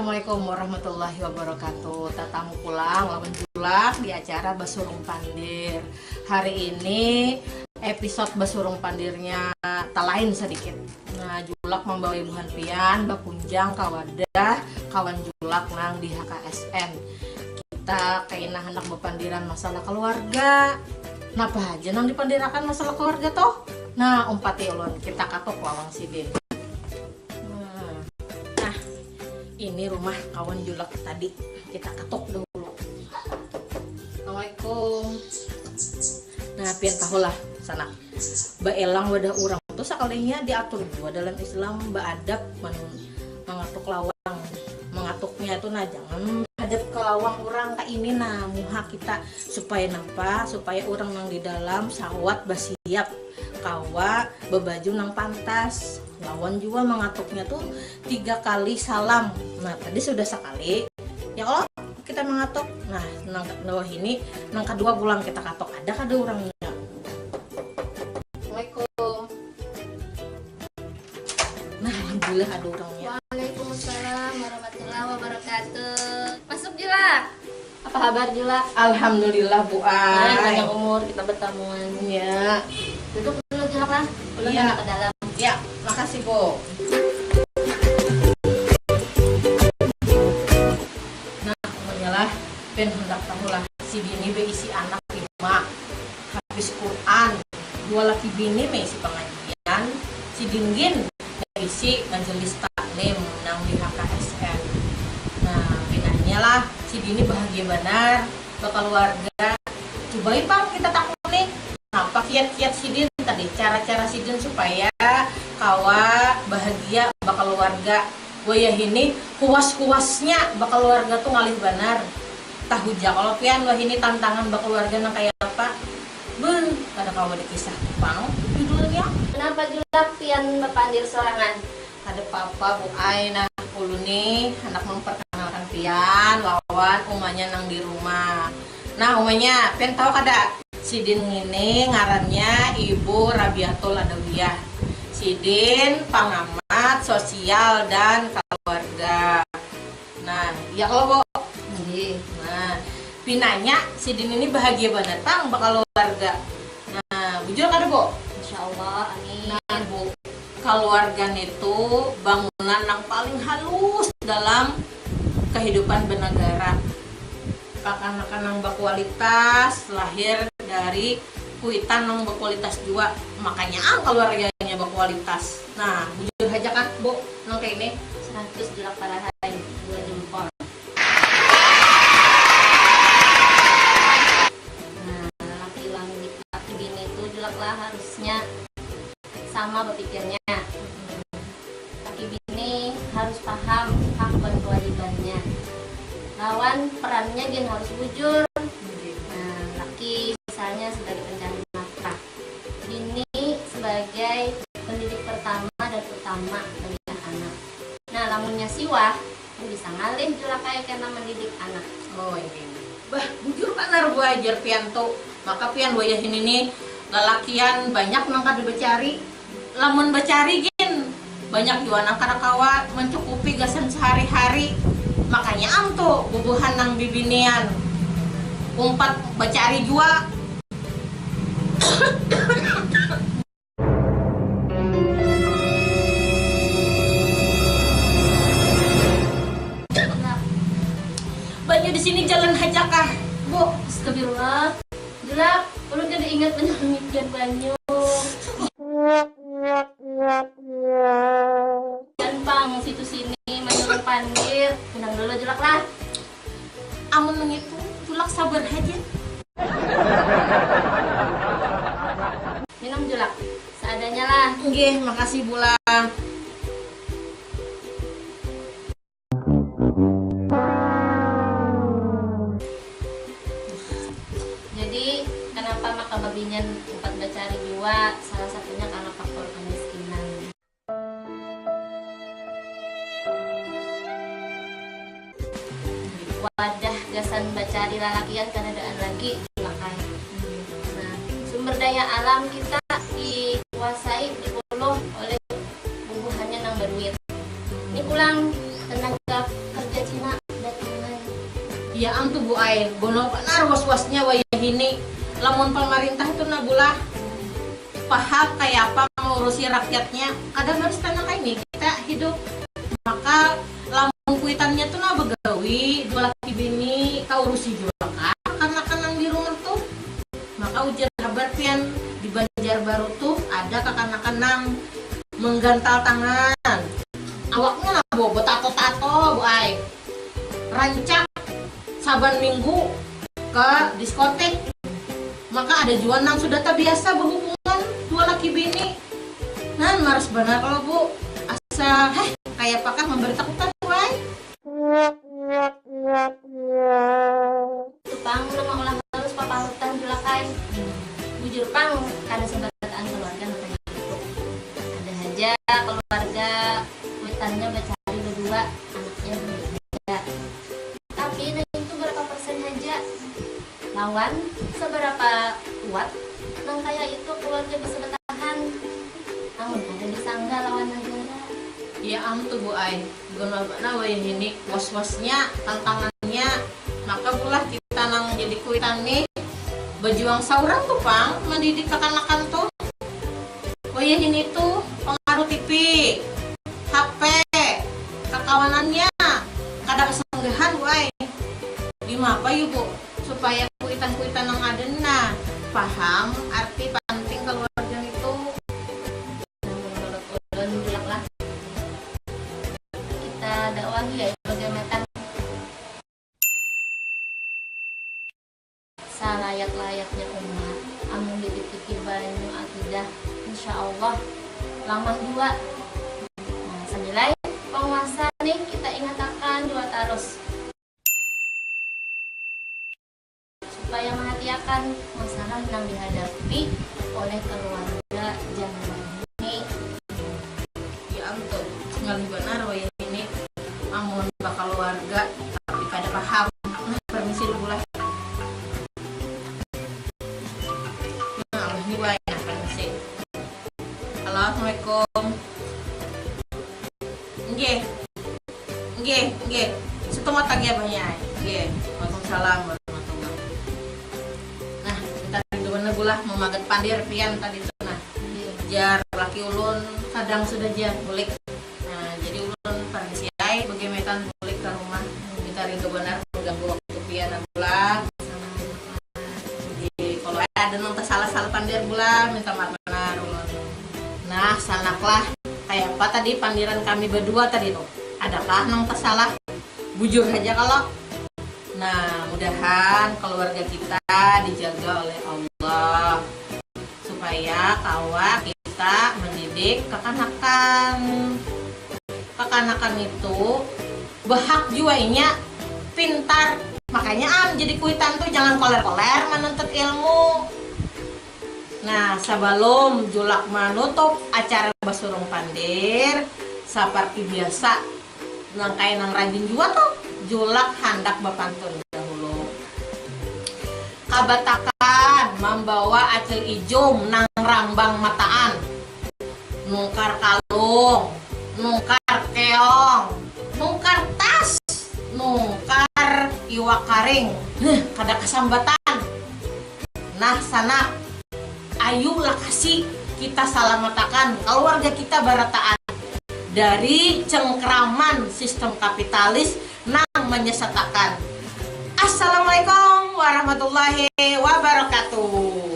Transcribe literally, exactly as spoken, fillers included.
Assalamualaikum warahmatullahi wabarakatuh. Tatamu pulang lawan Julak di acara Basurung Pandir. Hari ini episode Basurung Pandirnya talain sadikit. Nah, Julak mambawai buhan pian bakunjang ka wadah kawan Julak nang di H K S N. Kita kaina handak bapandiran masalah kaluarga. Napa haja nang dipandirakan masalah kaluarga toh? Nah, umpati ulun, kita katuk lawang sidin. Nah, nah, ini rumah kawan Julak tadi. Kita katuk dahulu. Assalamualaikum. Nah, pian tahulah, sanak. Baelang wadah urang tu sakalinya diatur jua dalam Islam, baadab man-, mangatuk lawang. Mangatuknya tu, nah, jangan hadap ka lawang urang, ka ini, nah, muha kita. Supaya napa? Supaya urang nang di dalam sawat basiap, kawa babaju nang pantas. Lawan jua mangatuknya tu tiga kali salam. Nah, tadi sudah sakali. Ya kalo kita mangatuk. Nah, nang, nang wahini, nang kadua pulang kita katuk. Ada kada urangnya? Assalamualaikum. Nah, alhamdulillah ada urangnya. Waalaikumsalam warahmatullahi wabarakatuh. Masuk, Julak. Apa habar, Julak? Alhamdulillah, Bu Ai. Panjang umur kita bertamuan. Iya. Duduk dulu, Julak, lah. Ulun Iya. Handak ke dalam. Ya, makasih, Bu. Nah, pokoknya lah, pian handak tahu lah, sidin ni beisi anak lima, hafiz Quran, dua laki bini, meisi pangajian, sidin gin beisi majelis taklim nang di H K S N. Nah, pinanya lah, sidin ni bahagia banar bakaluarga. Cubai pang kita takuni, napa kiat-kiat sidin tadi, cara-cara sidin supaya kawa bahagia bakaluarga. Wayahini kuas-kuasnya bakaluarga tu ngalih banar. Tahu ja kalo pian wahini tantangan bakaluarga nang kaya apa. Beuh, kada kawa dikisah pang judulnya. Kenapa Julak pian bapandir sorangan? Kada papa, Bu Ai. Nah, ulun nih handak memperkenalkan pian lawan umanya nang di rumah. Nah, umanya, pian tahu kada? Sidin ngini ngarannya Ibu Rabiatul Adawiyah. Sidin pangamat sosial dan keluarga. Nah, iya kalo, Bu? Nggih. Nah, pinanya sidin ini bahagia banar pang bakaluarga. Nah, bujur kada, Bu? Insya Allah, amin. Nah, Bu, kaluarga nitu bangunan nang paling halus dalam kehidupan bernegara. Kakanakan nang bakualitas lahir dari kuitan nang bakualitas jua, makanya am kaluarganya bakualitas. Nah, bujur haja kan, Bu, nang kaya ini? Seratus Julak Parahan, dua jempol. Nah, laki, laki bini tu Julak lah harusnya sama bapikirnya. Laki bini harus paham hak dan kewajibannya. Lawan perannya gin harus bujur. Nah, laki misalnya sebagai pencari nafkah, bini sebagai pendidik pertama dan utama bagi anak. Nah, lamunnya siwah, bisa ngalih Julak ai kena mendidik anak. Oh, iya. Bah, bujur banar, Bu ai, jar pian tu. Maka pian wayahini ni lalakian banyak nang kada bacari. Lamun bacari gin, banyak jua nang kada kawa mencukupi gasan sehari-hari. Makanya am tu bubuhan nang bibinian umpat bacari jua. Banyu di sini jalan haja kah, Bu? Astagfirullah. Julak, ulun kada ingat manyamamikian banyu. Jangan pang situ sini manyuruh pandir. Minum dulu, Julak lah. Amun ngitu, Julak sabar haja. Minum, Julak, seadanya lah. Nggih, makasih, Bu lah. Jadi, kenapa maka babinian umpat bacari jua? Salah satunya karena faktor kemiskinan. Wadah gasan bacari lalakian kadadaan lagi, Julak ai. Nah, sumber daya alam kita dikuasai, dipuluh oleh bubuhannya nang baduit. Ini pulang tenaga kerja Ya am tu Bu ai, gonol banar was-wasnya wayahini. Lamun pamarintah tu nah bulah paham kaya apa maurusi rakyatnya. Kada harus tanang kaini kita hidup. Maka lamun kuitannya tu nah bagawi, dua laki bini, kaurusi jua kah kanakan nang di rumah tu. Maka ujar habar pian, di Banjarbaru tu ada kakanakan nang menggantal tangan. Awaknya nah Bu, betato-tato Bu ai. Rancak saban minggu ke diskotik. Maka ada jua nang sudah tabiasa bahubungan dua laki bini. Nah, maras banar kalo Bu. Asa, heh, kaya apakah mambari takutan Bu ai. Tu pang nang maulah harus papalutan jua lah kai. Bujur pang kada sabarataan kaluarga nang kaya itu. Ada haja kaluarga kuitannya bacari badua, anaknya badua haja. Tapi nang itu barapa persen haja lawan sabarapa kuat nang kaya itu kaluarga bisa batahan. Amun kada disangga lawan nagara. Ya am tu Bu ai. Ganal banar wayahini was-wasnya, tantangannya. Maka bulah kita nang jadi kuitan nih bajuang saurang tu pang mandidik kakanakan tu. Wayahini tu pangaruh T V, H P, kakawanannya kada kasanggahan Bu ai. Dimapa yu Bu supaya kuitan-kuitan nang ada nah paham arti panting kaluarga nitu. Nah, menurut ulun, tulak lah kita dakwahi ya, bagaimana salayat-layatnya umat, amun dititiki banyu akidah, insya Allah lamah jua. Nah, sambilai penguasa nih, kita ingatakan jua tarus. Supaya mahatiakan masalah nang dihadapi oleh keluarga Januari ini. Ya ampun, ngalih banar wayah ini amun bakaluarga tapi kada paham. Nah, permisi dulu lah. Nah, ini wayah, nah, permisi. Halo, assalamualaikum. Nggih. Nggih, nggih. Setungut lagi abahnya. Nggih. Waalaikumsalam warahmatullah. Nah, kita rindu banar bulah mamagat pandir pian tadi tu nah. Jar laki ulun kadang sudah jar bulik. Nah, jadi ulun permisi ai, bagaimana bulik ke rumah. Kita rindu banar mengganggu waktu pian bulah. Jadi kalau ada nang tasalah-salah pandir bulah, minta maaf banar ulun. Nah, sanaklah. Kaya apa tadi pandiran kami badua tadi tu? Adakah nang tasalah? Bujur haja kalo. Nah, mudahan keluarga kita dijaga oleh Allah supaya kawa kita mendidik kakanakan. Kakanakan itu bahak jua inya pintar. Makanya am jadi kuitan tu jangan koler-koler manuntut ilmu. Nah, sabalum julak manutup acara basurung pandir, saparti biasa, nang kaya nang rajin jua tu, julak handak bapantun dahulu. Kabatakan mambawa acil ijum nang rambang mataan, nukar kalung, nukar keong, nukar tas, nukar iwak karing. Huh, kada kasambatan. Nah, sanak, ayu lakasi kita salamatakan kaluarga kita barataan dari cengkraman sistem kapitalis nang manyasatakan. Assalamualaikum warahmatullahi wabarakatuh.